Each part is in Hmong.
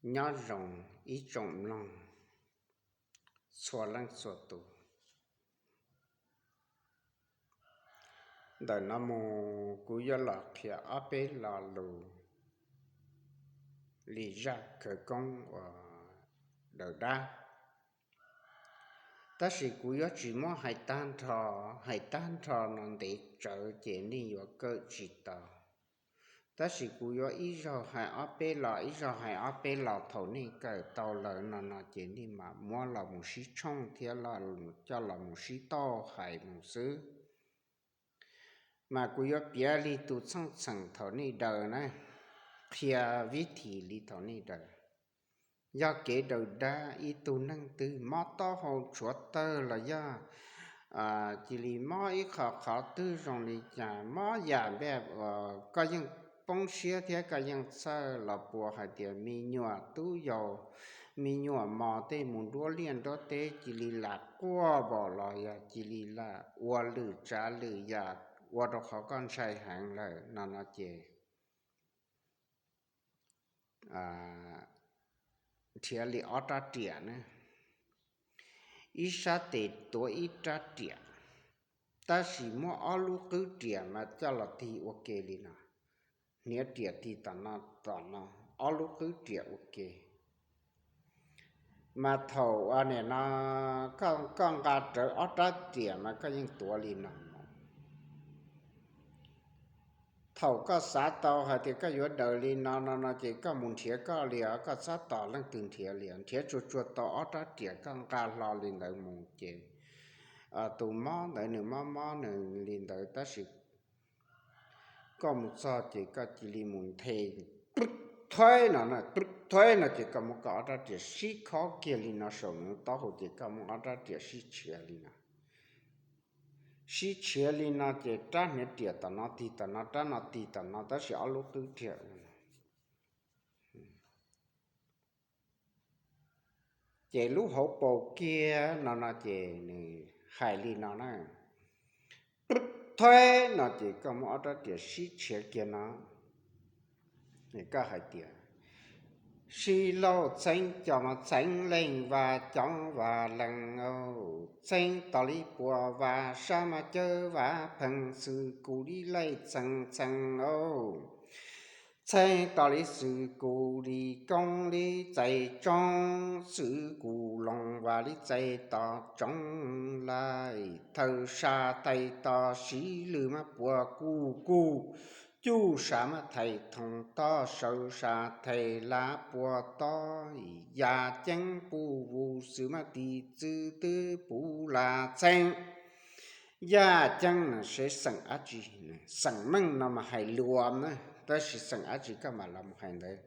Nyob zoo ib tsoom mloog txhua leej txhua tus. Ntawm no mus kuv yuav los qhia ob peb lo lus li zaj khawv koob uas daws dab. Tab sis kuv yuav tsis muab hais tag nrho, hais tag nrho no ntev tsawv ces nej yuav kawm tsis tau. Tab sis kuv yuav ib zaug hais ob peb lo, ib zaug hais ob peb lo, thaum nej kawm tau lawm no no ces nej mam muab los mus sib tshooj thiab coj los mus sib tauj hais mus xwb. Mas kuv yuav piav li tus txhooj txheem thaum nej daws na, qhia vib thim li thaum nej daws. Yog kev daws dab ib tug neeg twg mob taub hau tshuav tawg los yog cia li mob ib qho qhov twg zoo li cas, mob yam npaj uas koj yeej poob siab thiab koj yeej txhawj los puas hais tias me nyuam tub yau, me nyuam mos tej mus nruab liaj nruab teb cia li lam quaj npaum los yog cia li lam ua lwm tsav lwm yam ua rau qhov koj ntshai heev lawm no no ces nrhiav li ob rab riam na. Ib sab tes tuav ib rab riam, tab sis muab ob lub qwb riam mas coj los tig ua ke li no, hniav riam tig tom no tom no, ob lub qwb riam ua ke. Mas thaum nim no koj nqa rawv ob rab riam mas koj yeej tuav li no mus. Thaum koj xav tau hais tias koj yuav daws li no no no ces koj mus nrhiav koj li os, koj txhob tos leej twg nrhiav li os. Nrhiav tsuag tsuag tau ob rab riam koj nqa hlo li ntawd mus ces tus mob ntawd nws mob mob nws li ntawd tab sis koj mus txog ces koj cia li mus nthe, thaib no, thaib no ces koj muab koj ob rab riam sib khob kiag li no saum nws taub hau ces koj muab ob rab riam sib tshiav li no. Sib tshiav li no ces rab hniav riam tom no tig tom no, rab no tig tom no, tab sis ob lub qwb riam ces lub hauv paus kiag no no ces nws hais li no na. Thaib no ces koj muab ob rab riam sib tshiav kiag no, koj hais tias, sib lauj txheeb cov mas txheeb leej vas cov vas leej au, txheeb tos li puas vas sab mas cawv vas pheej xwm kuv li laij txheej txheej au. Txheeb tos li xwm kuv li koob li txais tsoob, xwm kuv loos vas li txais tos tsoob laij. Thawj sa thais tos siv lwm mas puas kuj kuj, cuj sa mas thais thoom toj, sawv sa thais lav puas tob, yaj ceeb puj vus xwm mas tis txwv twb puv lam txheeb. Yaj ceeb no seb xeem dab tsi, xeem meej no mas hais luas na, tab sis xeem dab tsi koj mam los mus hais ntawd.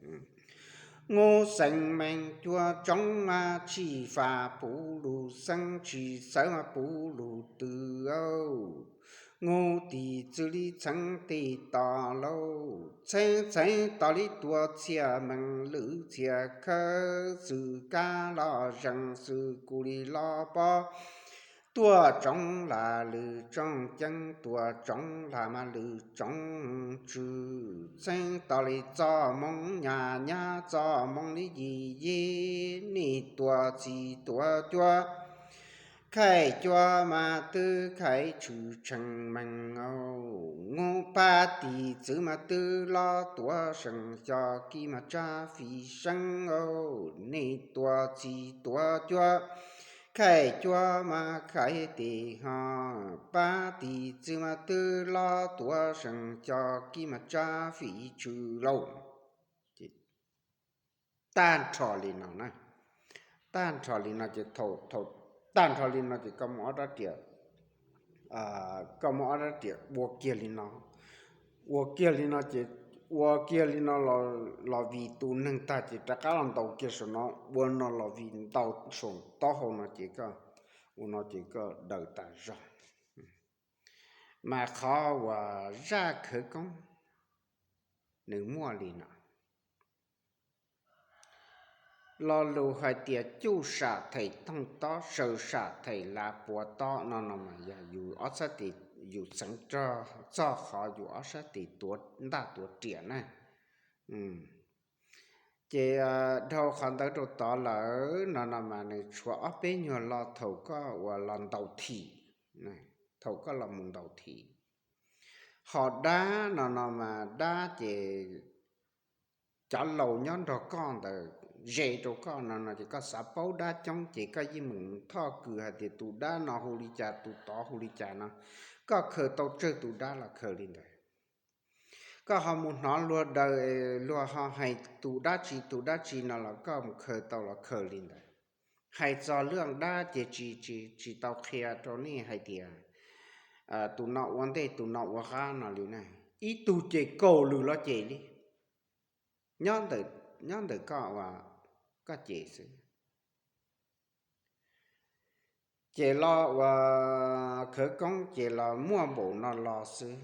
Nub xeem meej cuag tsoob mas tsis faj puv lus xeeb, tsis xawv mas puv lus twg au. Nub tis txwv li txheeb tis tos lauj, txheeb txheeb tos li tuas txhia meej lwm txhia khawb, xwm kab los zees xwm kuv li los pob. Tuaj tsoob lam lwm tsoob ceeb, tuaj tsoob lam mas lwm tsoob tswm. Txheeb tos li txoj moo nyaj nyab, txoj moo li yim yig, nim tuaj txhis tuaj cuab, khaij cuab mas twb khaij tshwm tsheej meej au. Nub pab tis txwv mas twb los tuav seem, xyov kib mas tsab fim seeb au. Nim tuaj txhis tuaj cuab, khaij cuab mas khaij tes ho, pab tis txwv mas twb los tuav seem, xyov kib mas tsab fim tshwm lauj. Tag nrho li no na, tag nrho li no ces thaum, thaum tag nrho li no ces koj muab ob rab riam, koj muab ob rab riam ua kiag li no, ua kiag li no ces, ua kiag li no los vim tus neeg tag ces rov qab los ntaus kiag saum no, ua no los vim ntaus saum taub hau no ces koj, ua no ces koj daws tas zog. Mas qhov uas zaj khawv koob nws muaj li no. Lo lus hais tias cuj sam thais thooj tob, sawv sam thais lav puas tob no no mas yog yus ob sab tes, yus txeev txog qhov yus ob sab tes tuav ntaj tuav riam na. Ces dhau qhov ntawd rau tod lawm no no mas nws tshuav ob peb nyuag lo thaum koj uas los ntaus thim, thaum koj los mus ntaus thim. Ho dab no no mas dab ces cov laus nyob nrog koj ntawd ze rau koj no no ces koj xav paub dab coob ces koj yeej meem thoj kws hais tias tus dab no hu li cas, tus tod hu li cas no, koj khaws tau tsawg tus dab los khaws li ntawd. Koj ho mus hnov luag daws, luag ho hais tus dab tsi tus dab tsi no los koj mus khaws tau los khaws li ntawd. Hais txog lub dab ces tsis, tsis tau qhia rau nej hais tias tus no ua ntej tus no ua qab no li na. Ib tug ces kaum lwm los cem li, nyob ntawm koj, koj cem xwb. Ces los ua khawv koob ces los muaj npaum no los xwb.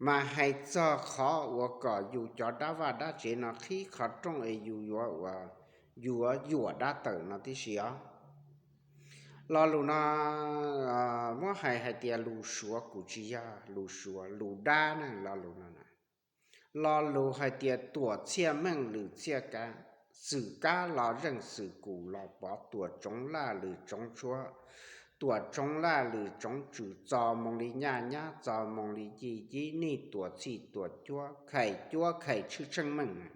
Mas hais txog qhov uas kom yus cov dab vaj dab tsev no qhib qhov rooj es yus yuav ua, yuav yuam dab tawm no tib si os. Lo lus no muab hais hais tias lus Suav kuj tsis yog lus Suav, lus dab ne lo lus no. Lo lus hais tias tuam txhiaj meej lwm txhiaj kab, xwm kab los zeej xwm kus los pov, tuam tsoov laj lwm tsoov tshuab, tuam tsoov laj lwm tsoov tswm, txos moo li nyaj nyab, txos moo li yij yib, nej tuam txhij tuam cuab, khais cuab khais tshwj tsheej meej.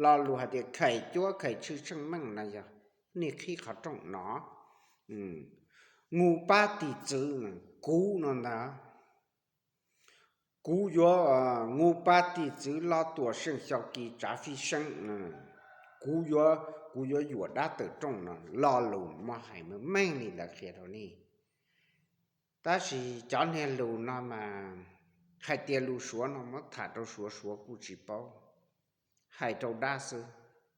Lo lus hais tias khais cuab khais tshwj tsheej meej no yog nej qhib qhov rooj no. Ngu pab tis txwv, kuv no ntag. Kuv yuav ngu pab tis txwv los tuam seej xyo kis tsav fij seeb. Kuv yuav, kuv yuav yuam dab tawm rooj no. Lo lus muab hais meej meej li ntawd qhia rau nej. Tab sis cov niag lus no mas hais tias lus Suav no muab tham rau Suav, Suav kuj tsis paub. Hais rau dab xwb,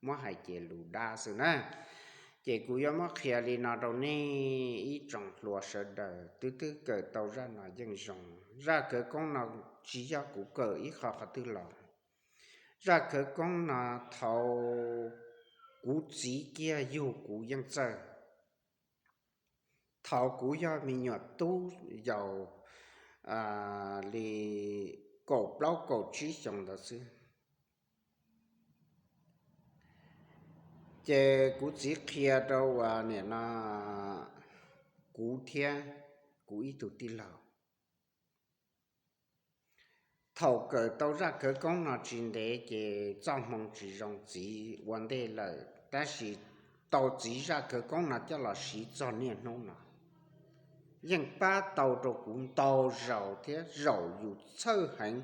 muab hais ces lus dab xwb na. Ces kuv yuav muab qhia li no rau nej ib tsoom hluas sawv daws, twb twb kawm tau zaj no yeej zoo. Zaj khawv koob no tsis yog kuv kawm ib qho qhov twg los. Zaj khawv koob no thaum kuv txiv kiag yug kuv yeej txawj. Thaum kuv yog me nyuam tub yaus li kaum plaub kaum tsib xyoos ntawd xwb, ces kuv txiv qhia rau uas nim no kuv thiab kuv ib tug tij laug. Thaum kawm tau zaj khawv koob no tsis ntev ces txoj hmoo tsis zoo, txiv ua ntej lawm, tab sis tau txiv zaj khawv koob no coj los siv txog niaj hnub no yeej pab tau rau kuv ntau zaus thiab. Zaum yus txhawj heev,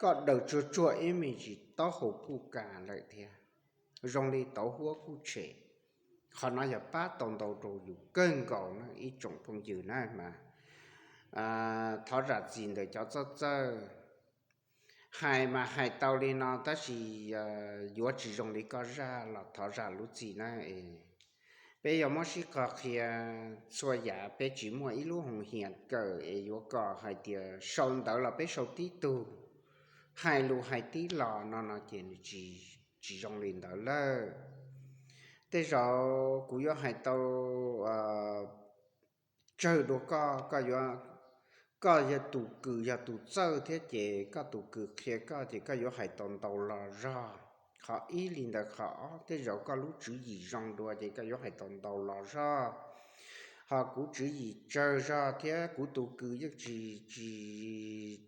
koj daws tsuag tsuag ib me ntsis taub hau kuj kas lawm thiab, zoo li tauv huab kuj tshem. Qhov no yog pab tau ntau rau yus kawg nkaus na ib tsoom phooj ywg na mas. Thov zam txim ntawm cov txawj txawj. Hais mas hais tau li no tab sis yuav tsis zoo li koj zaj los thov zam lub txim na. Peb yuav muab sib qho qhia, txhua yam peb tsis muaj ib lub hoo hias kawm es yuav kom hais tias sau ntawv los peb sau tib tug, hais lus hais tib los no no ces nws tsis zoo li ntawd lawm. Tej zaum kuv yuav hais tau tsawg dua koj, koj yog tus kws yog tus txawj thiab ces koj tus kws qhia koj ces koj yuav hais tau ntau los zog. Qhov ib li ntawd, qhov ob tej zaum koj lub tswv yim zoo dua ces koj yuav hais tau ntau los zog. Ho kuv tswv yim tsawg zog thiab kuv tus kws yeej tsis,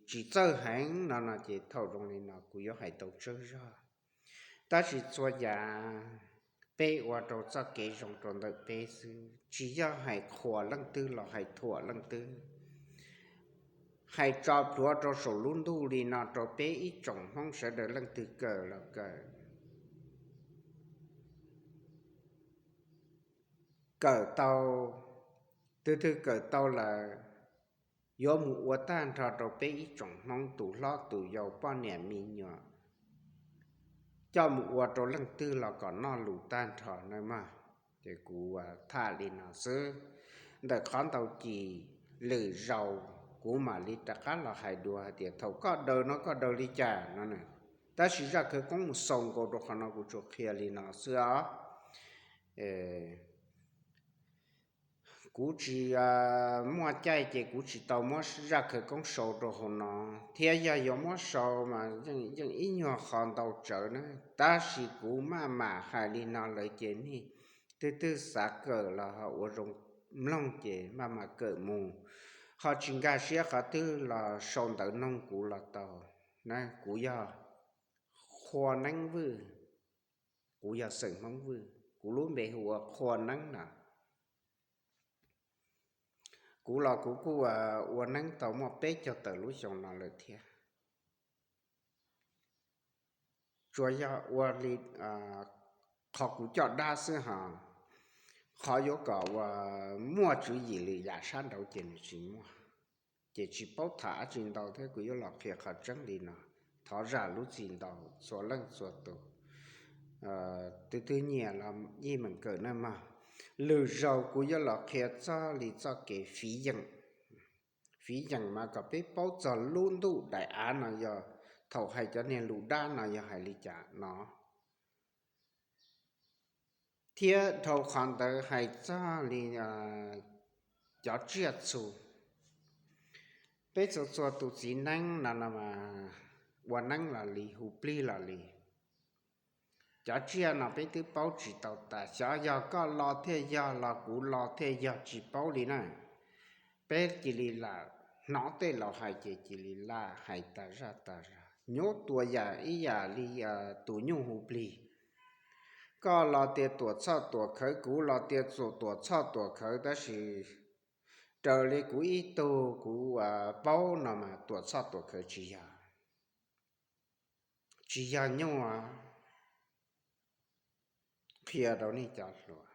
tsis txawj heev no no ces thaum zoo li no kuv yuav hais tau tsawg zog. Tab sis txhua yam peb ua rau txoj kev zoo rau ntawm peb xwb, tsis yog hais qhuas leej twg los hais thuam leej twg. Hais tso plhuav rau saum lub ntuj li no rau peb ib tsoom Hmoob sawv daws leej twg kawm los kawm, kawm tau, twg twg kawm tau lawm yuav mus ua tag nrho rau peb ib tsoom Hmoob tus hlob tus yau poj niam me nyuam, coj mus ua rau leej twg los kom noj lus tag nrho na mog. Ces kuv tham li no xwb, ntawm qhov ntau kis lwm zaus kuv mam li rov qab los hais dua hais tias thaum koj daws no koj daws li cas no. Tab sis zaj khawv koob mus xaus nkaus rau qhov no kuv tsuas qhia li no xwb os. Kuv tsis muaj caij ces kuv tsis tau muab zaj khawv koob sau rau hauv no, thiab yog yuav muab sau mas yeej ib nyuag qho ntau tsawv na, tab sis kuv maj mam hais li no lawm ces nej twg twg xav kawm los ho ua zoo mloog ces maj mam kawm mus, ho tsis nkag siab qhov twg los sau ntawv noog kuv los tau. Kuv yog Qhua Neeb Vwj, kuv yog xeem Hmoob Vwj, kuv lub npe hu ua Qhua Neeb na. Kuv los kuv kuj ua neeb tau muaj peb caug tawm lub xyoo no lawm thiab. Tsuas yog ua li qhov kuv coj dab xwb hos, qhov yuav kom ua muaj tswv yim lwm yam sab nraud ces nws tsis muaj. Ces tsis paub tham dab tsi ntau thiab kuv yuav los qhia qhov tseeb li no. Thov zam lub txim ntau txhua leej txhua tus. Tus twg nyiam los yeej meem kawm nawb mog. Lwm zaus kuv yuav los qhia txog li txoj kev fiv yeem. Fiv yeem mas kom peb paub txog lub ntuj daim av no yog, thaum hais cov niag lus dab no yog hais li cas no. Thiab dhau qhov ntawd hais txog li cov tsiaj txhu. Peb txhua txhua tus txiv neeb no no mas ua neeb los li, hu plig los li. Cov tsiaj no peb twb paub tsis tau tas, xyov yog koj lo thiaj yog los kuv lo thiaj yog, tsis paub li na. Peb cia li lam hnov tej laus hais ces cia li lam hais tas zaj tas zog. Nyob tua yam ib yam li tus nyuj hu plig. Koj los tias Tuam Txhoj Tuam Khawv, kuv los tias Tuam Txhoj Tuam Khawv, tab sis raws li kuv ib tug kuv paub no mas Tuam Txhoj Tuam Khawv tsis yog, tsis yog nyuj. Qhia rau nej cov hluas,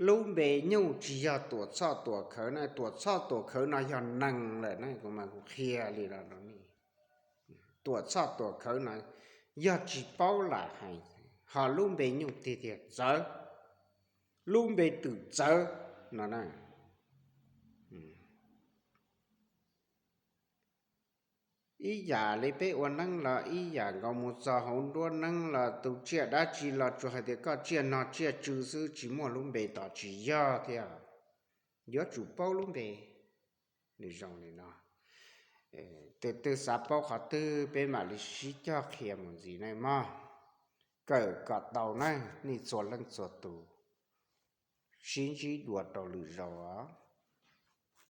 lub npe nyuj tsis yog Tuam Txhoj Tuam Khawv na, Tuam Txhoj Tuam Khawv no yog nees lawm na, kuv mas kuv qhia li no rau nej. Tuam Txhoj Tuam Khawv no yog tsis paub lam hais, ho lub npe nyuj tiag tiag txawv, lub npe twm txawv no na. Ib yam li peb ua neeb los ib yam nkaus, mus txog hauv nruab neeb los tus tsiaj dab tsi los tsuas hais tias koj tsiaj nog tsiaj tsw xwb, tsis muaj lub npe tos, tsis yog thiab. Yuav tsum paub lub npe. Nws zoo li no, tus twg xav paub qhov twg peb mam li sib cog qhia mus ntxiv nawb mog. Kawm kom tau nawb nej txhua leej txhua tus. Sib ntsib dua rau lwm zaus os.